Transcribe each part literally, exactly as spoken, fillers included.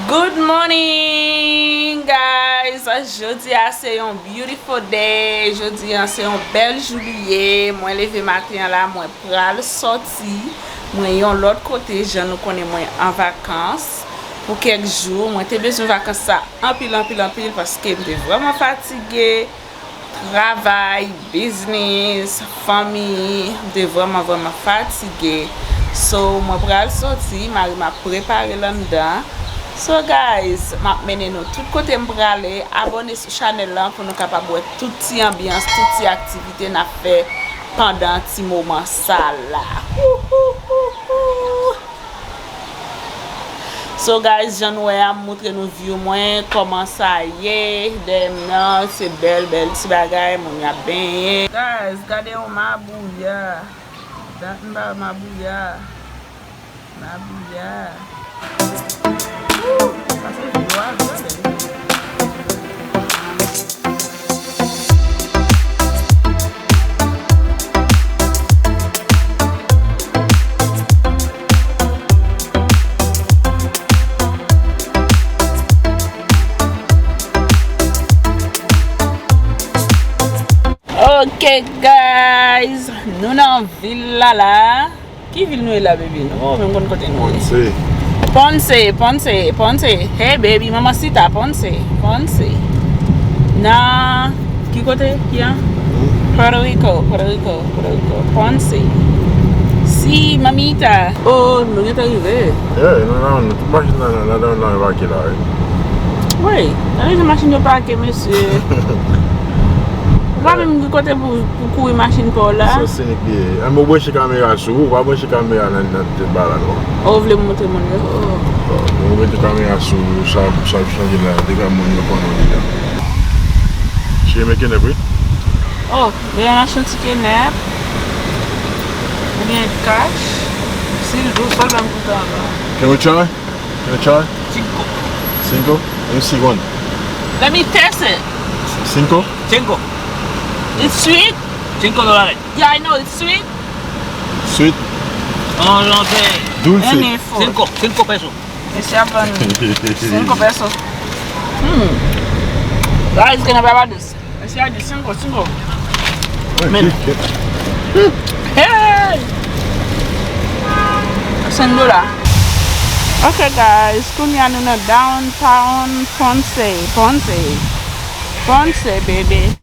Good morning, guys! Jodi a se yon beautiful day. Jodi a se yon bèl jou li ye. Mwen leve maten an la, mwen pral sòti. Mwen yon lòt kote, jan nou konnen mwen an vakans pou kèk jou. Mwen te bezwen vakans sa anpil, anpil, anpil paske m te vrèman fatige. Travay, biznis, fanmi, m te vrèman, vrèman fatige. So, mwen pral sòti, mari m ap prepare l anndan. So, guys, m ap mennen nou tout kote m prale. Abòne sou chanèl lan pou nou kapab wè tout ti anbyans, tout ti aktivite n ap fè pandan ti moman sa la. Wouhouhouhou! So guys, jan nou wè a, m moutre nou view mwen, kòman sa ye, dèyè m nan, se bèl, bèl ti bagay, moun y ap benyen. Guys, gade yon mabouya. Dat m pa wè mabouya. Mabouya. Woo! Sa se view a, gade. Ok, guys, nou nan vil la la. Ki vil nou ye la, baby? Nou pa menm konn kote nou ye. Ponce. Ponce, Ponce, Ponce. Hey, baby, Mamacita, Ponce, Ponce. Nan ki kote? Ki an? Hmm? Puerto Rico, Puerto Rico, Puerto Rico. Ponce. Si, mamita. Oh, nou gentan rive. Yeah, nou nan, nou tout machin nan, nan, nan, nan pake la, wi. Wi, gade jan machin yo pake, mesye. Ou pa menm gen kote pou, pou kouri machin pa w la. Se sinik li ye. Ann, mwen branche kamera sou ou, ou pa branche kamera nan, nan tèt ba la, non. Oh, ou vle m montre moun yo? Oh. Bon, mwen mete kamera sou sa, sa ap chanje la, depi moun yo konnen deja. She making it, wi. Oh, gen yon machin ti kenèp. Ou gen kach. Si l dous, fò l ban m goute anvan. Can we try? Can we try? Cinco. Cinco? Let me see one. Let me taste it. Cinco? Cinco. It's sweet? Cinco dólares. Yeah, I know it's sweet. Sweet. Oh, no sé. Dulce. Any food. Cinco, cinco pesos. Mesye ap vann cinco pesos. Hmm. Guys, can I buy this? Mesye a di cinco, cinco. Hey! Cinco dola. Ok, guys, kounye a nou nan downtown Ponce, Ponce, Ponce, baby.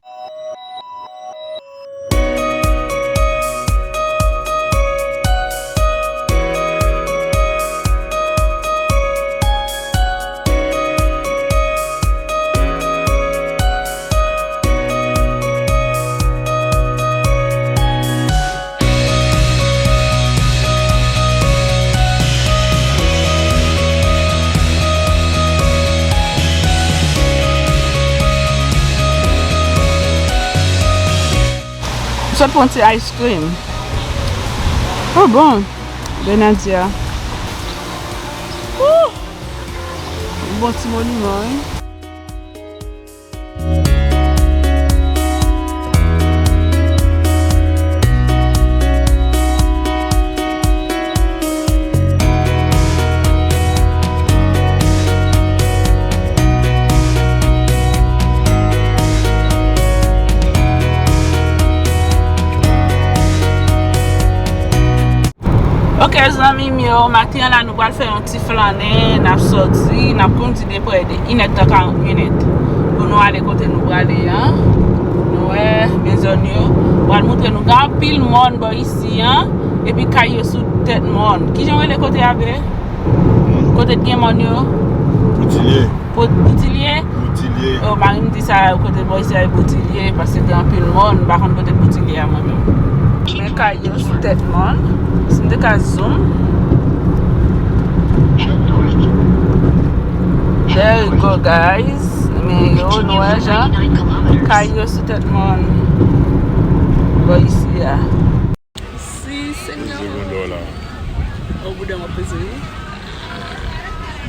M sot pran ti ice cream. Oh, bon. Grenadya. Woo! Bon ti moniman, wi. Ok, zanmi m yo, maten an la nou pral fè yon ti flannen, n ap sòti, n ap kondi de prè de inèdtan karant minit pou nou ale kote nou prale an. Nou wè, mezon yo, pral montre nou gen anpil mòn bò isi an, epi kay yo sou tèt mòn. Kijan w rele kote a, be? Kote t gen mòn yo? Boutilye. Pou, Boutilye? Boutilye. Oh, mari m di sa, kote bò isi a e Boutilye, paske gen anpil mòn, m pa konn kote Boutilye a mwen menm. Men kay yo sou tèt mòn, si m te ka zoom. There you go, guys. Men yo, nou wè jan kay yo sou tèt mòn. Bò isi a. Si, senyè. Peze bouda w la. O, bouda m ap peze, wi.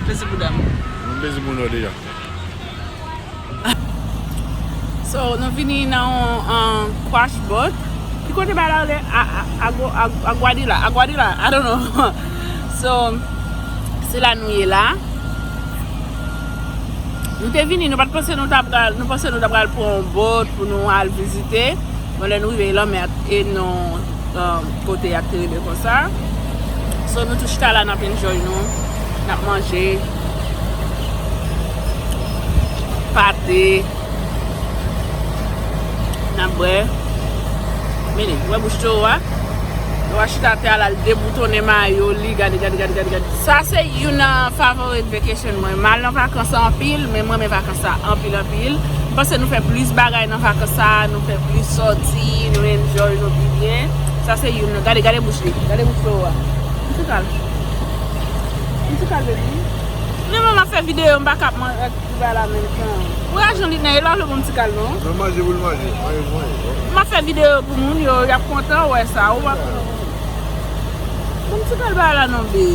Peze bouda m. M peze bouda w deja. So, nou vini nan yon, um, crash boat. Ki kote ba la rele? A, a, Agu-, Agu-, Aguadilla. Aguadilla. I don't know. So, se la nou ye la. Nou te vini, nou pa t panse nou ta pral, nou panse nou ta pral pran yon bòt pou nou al vizite. Bon, lè nou rive lanmè a, e non, um, kote a te rele konsa. So, nou tou chita la, n ap enjoy nou. N ap manje. Pate. N ap bwè. Mennen, wè bouch towo a? Towo a chita atè a, l al deboutonnen mayo li. Gade, gade, gade, gade, gade. Sa se youn nan favorite vacation mwen. M al nan vakans anpil, men m renmen vakans sa anpil, anpil. M panse nou fè plis bagay nan vakans sa, nou fè plis sòti, nou enjoy nou pi byen. Sa se youn nan. Gade, gade bouch li. Gade bouch towo a. M ti kal. M ti kal, baby. Lè mwen ap fè videyo, m pa ka ap manje. Li pa la menm tan. Pou rajon li nan, e la vle bon ti kal non. Mwen manje pou l manje. Manje pou manje. M ap fè videyo pou moun yo, y ap kontan wè sa. Ou pa konn. Bon ti kal pa la non, be.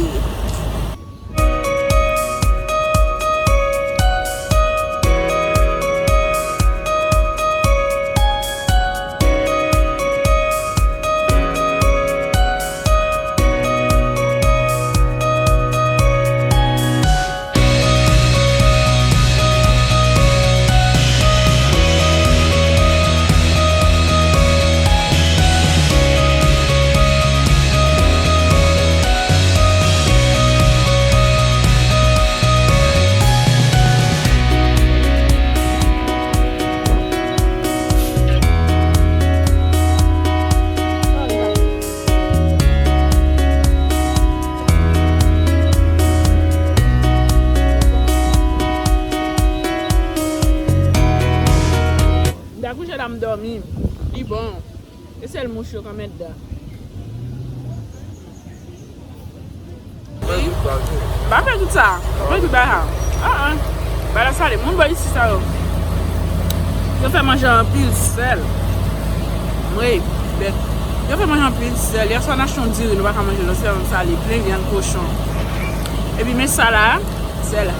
M ta kouche la, m dòmi. Li bon. E sèl mouch yo k anmède. Wi. Pa fè tout sa. Pa fè tout bagay sa. Ah, ah. Bagay la sale. Moun bò isi sa yo. Yo fè manje anpil sèl. Wi, bèt. Yo fè manje anpil sèl. Yèswa n achte yon diri, nou pa ka manje l, sèl sale, plen vyann kochon. Epi men sa la, sèl.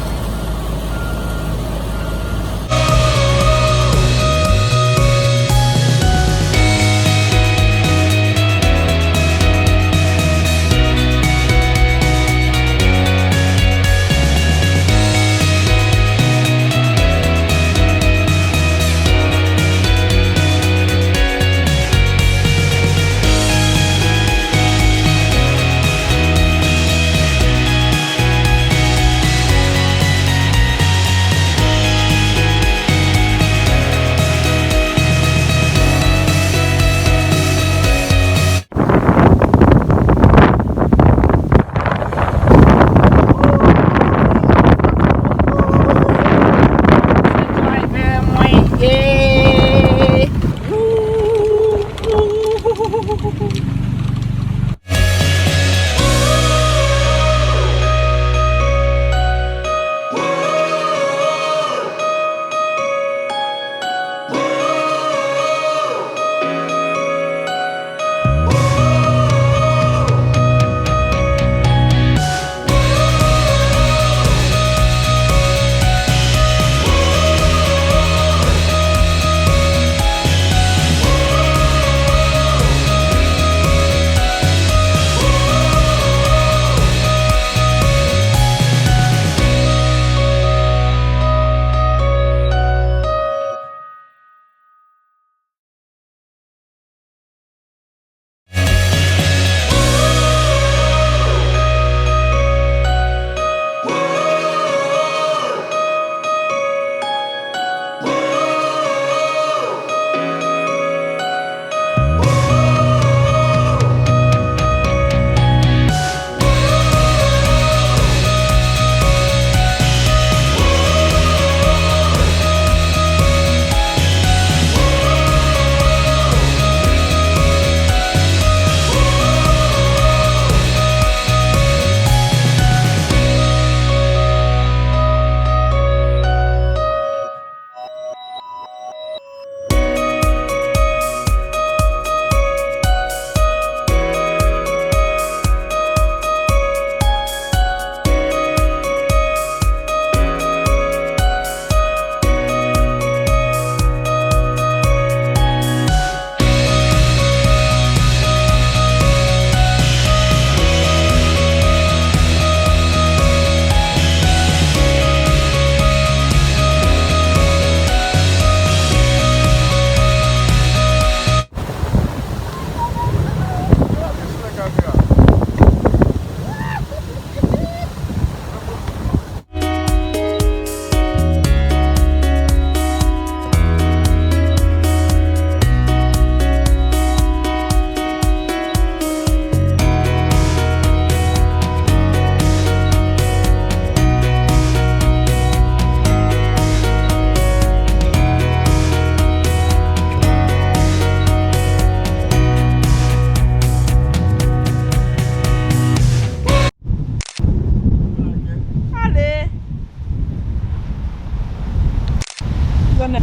Zanèt.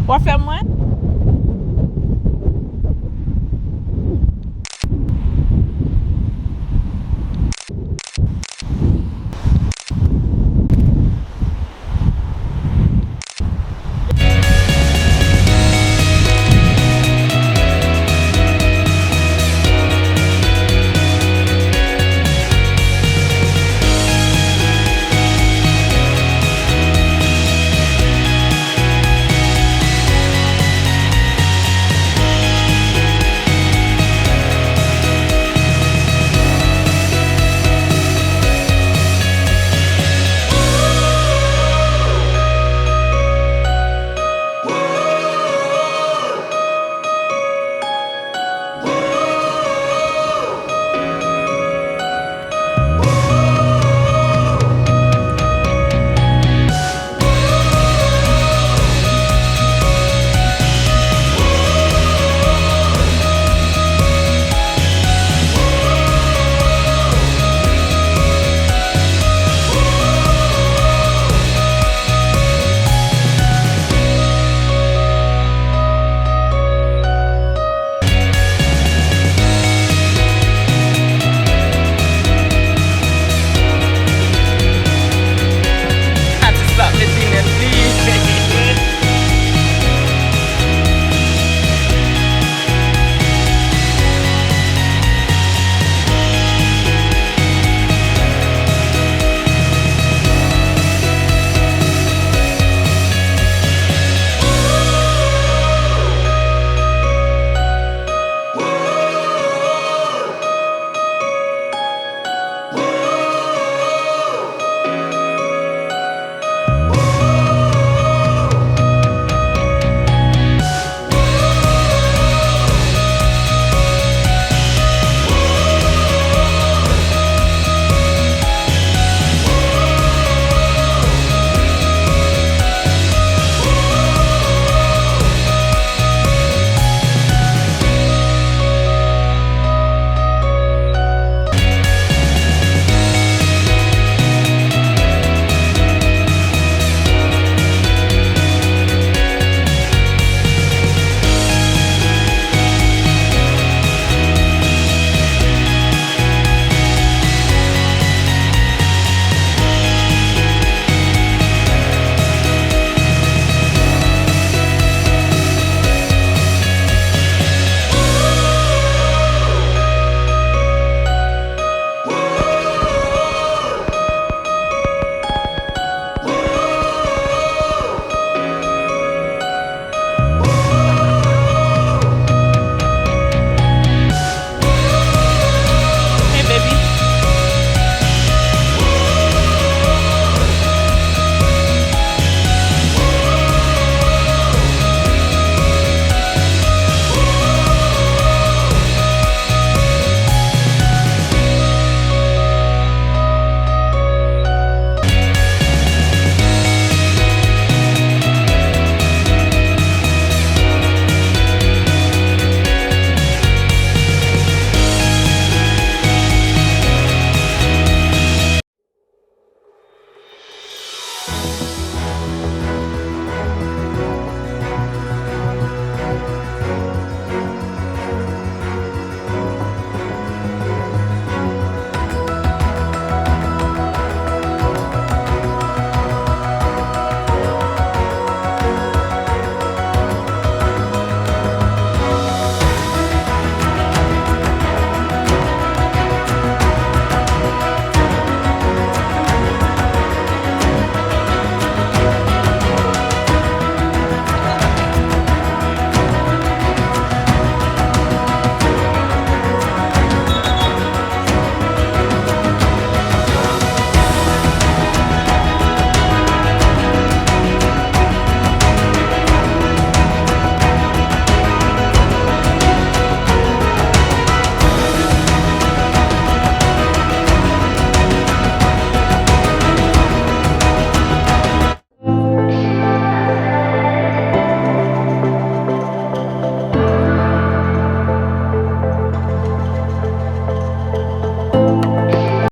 W ap fè mwen?